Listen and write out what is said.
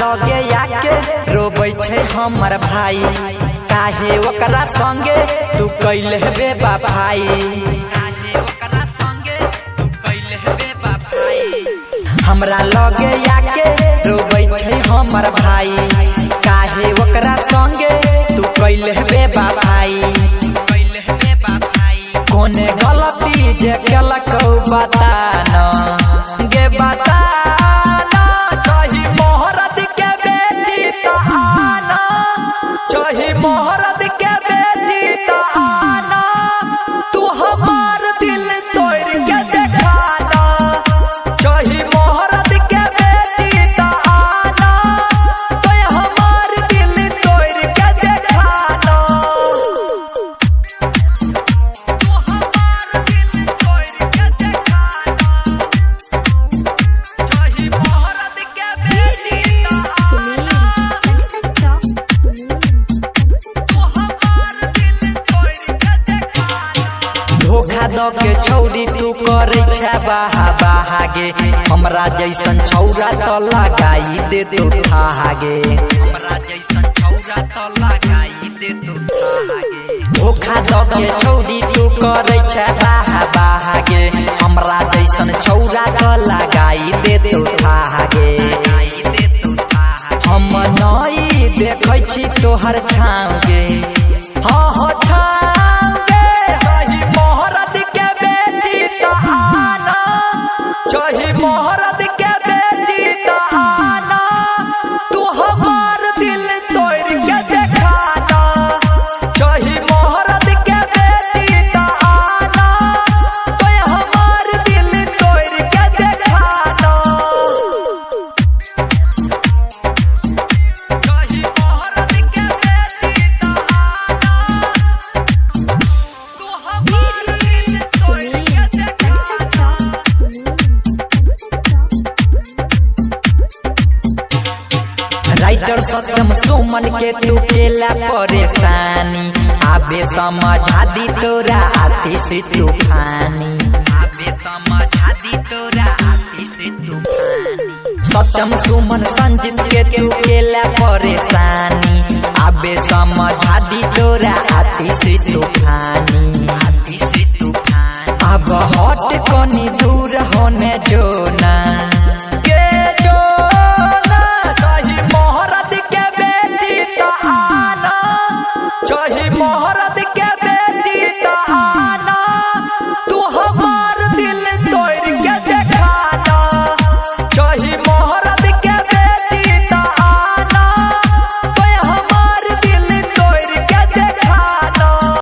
लगे आके रोबै छै हमर भाई, काहे ओकरा संगे तू कैले बे भाई। काहे ओकरा संगे तू कैले बे भाई। हमरा लगे आके रोबै छै हमर भाई, काहे ओकरा संगे तू कैले बे भाई। कोने गलती जे केलक बता न गे, बता न। चाही मोहरत के बेटी त आना, चाही मोहरत के बेटी त आना, तू हमार दिल तोड़ के देखाना। चाही मोहरत के बेटी त आना, तो हमार दिल तोड़ के देखाना। तू हमार दिल तोड़ के देखाना। चाही मोहरत के बेटी त सुनील आना, कंसंता, सुनील तू हमार दिल तोड़ के देखाना। धोखा द के छौरी तू करै छै बाहा बाहा गे, हमरा जैसन छौरा त लगाई दे तू थाहा गे। हमरा जैसन छौरा त लगाई दे तू थाहा गे। धोखा द के छौरी तू करै छै बाहा बाहा गे, हमरा जैसन छौरा त लगाई दे तू थाहा गे। हम नई देखै छी तोहर छाँव गे, हाँ हाँ छाँव गे। चाही मोहरत के बेटी त आना, चाही मोहरत के बेटी त आना, तू हमार दिल तोड़ के देखाना। चाही मोहरत के बेटी त आना, तो हमार दिल तोड़ के देखाना। चाही मोहरत के बेटी त आना, तू हमार दिल तोड़ सुनील के देखाना। कंसंता, सुनील कंसंता। राइटर सत्यम सुमन के तू केला परेशानी, आबे समझा दी तोरा आती से तूफानी। आबे समझा दी तोरा आती से तूफानी। सत्यम सुमन संजित के तू केला परेशानी, आबे समझा दी तोरा आती से तूफानी। आती से तूफानी। अब